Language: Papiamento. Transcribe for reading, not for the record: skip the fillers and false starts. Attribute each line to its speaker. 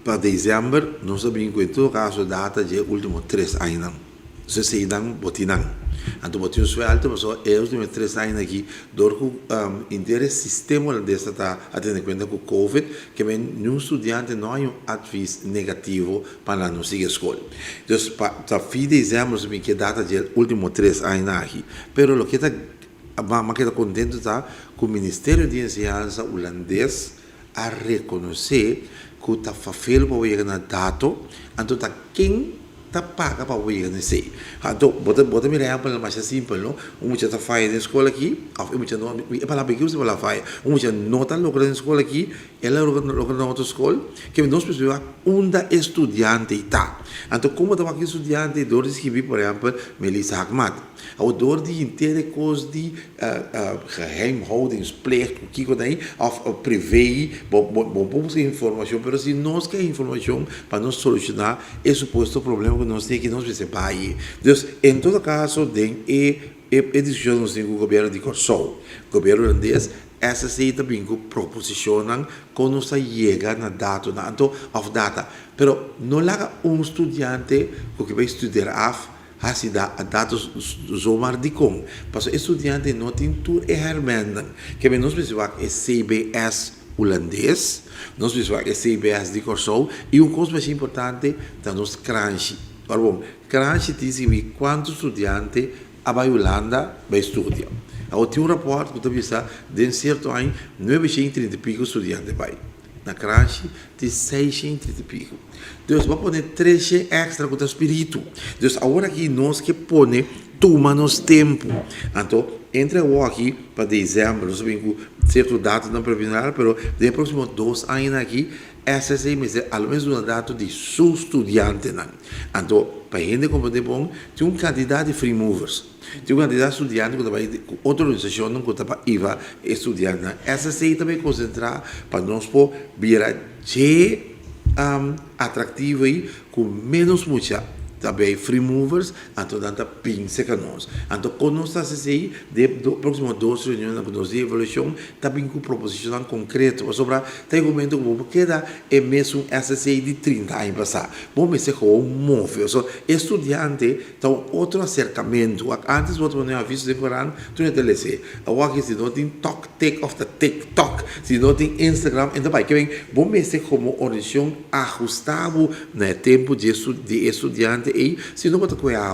Speaker 1: Pa desèmber nos a bin ku en todo kaso data dje último 3 añanan. Eseinan bo tin nan. Anto bo tin un suèlto pasobra e último 3 añanan aki dor ku henter e sistema hulandes ta a tene kuenta ku COVID ke men niun studiante no hay un advies negativo pa nan no sigui skol. Dus pa ta fin desèmber nos a bin ku e data dje último 3 añanan aki. Pero loke ta mi a keda kontentu ta ku Ministerio di Enseñansa hulandes a rekonosé ku ta fafel pa yega na dato, anto ta ken ta paga pa yega na esei. Anto, bo ta mira ehèmpel mas simpel, no? Un mucha ta faya na skol aki, òf un mucha no, e palabra aki usa palabra faya. Un mucha no ta logra na skol aki, el a logra na otro skol, ke nos mester unda studiante ta. Anto, kon ta e studiante dor di skirbi, por ehèmpel, Melissa Hakmat. Òf dor di henter kos di geheimhoudingsplicht, kiko dai, òf privé, bo buska informashon, pero si nos ke informashon pa nos solushoná e supuesto problema ku nos tin aki, nos mester bai. Dus, en todo kaso, den e diskushon nos tin ku gobièrnu di Kòrsou, gobièrnu hulandes, SSC ta bin ku proposishonnan kon nos ta yega na datonan, anto, òf data. Pero no laga un studiante ku ke bai studeer af hasi da datos zomaar dikon. Paso e studiante no tin tur e hermenten. Ke men nos mester wak e CBS hulandes, nos mester wak e CBS di Kòrsou, i un kos mas importante ta nos kranshi. Ora bon, kranshi tin sibi kuantu studiante a bai Hulanda bai studia. Awor tin un rapòrt ku ta bisa den sierto aña 930 i piko studiante bai. Na kranshi tin 630 i piko. Dus bo a pone 300 èkstra ku ta spiritu. Dus awor aki nos ke pone tuma nos tempu. Anto, entre awor aki pa desèmber, nos a bin ku sierto datonan preliminal, pero den e próksimo 2 añanan aki, SSC mester a lo menos duna dato di su studiantenan. Anto, pa hende komprendé bon, tin un kantidat di free movers. Tin un kantidat di studiante ku ta bai ku otro organisashonnan ku ta pa hiba e studiantenan. SSC ta bai konsentrá pa nos por bira dje atraktivo ei ku ménos mucha ta bai free movers, anto nan ta bin serka nos. Anto kon nos ta hasi esei? Den e próksimo dos reunionnan ku nos di evaluashon ta bin ku proposishonnan konkreto pasobra ta e momento ku bo por keda e mesun SSC di 30 aña pasá. Bo mester gewoon move. So, e studiante ta un otro aserkamentu. Antes bo ta pone un aviso den korant, tur hende ta lese. Awor aki si no tin tok tik òf ta TikTok, si no tin Instagram, e ta bai. Ke men bo mester komo organisashon ahustá bo na e tempu di e studiante ei, si no bo ta kohe awa.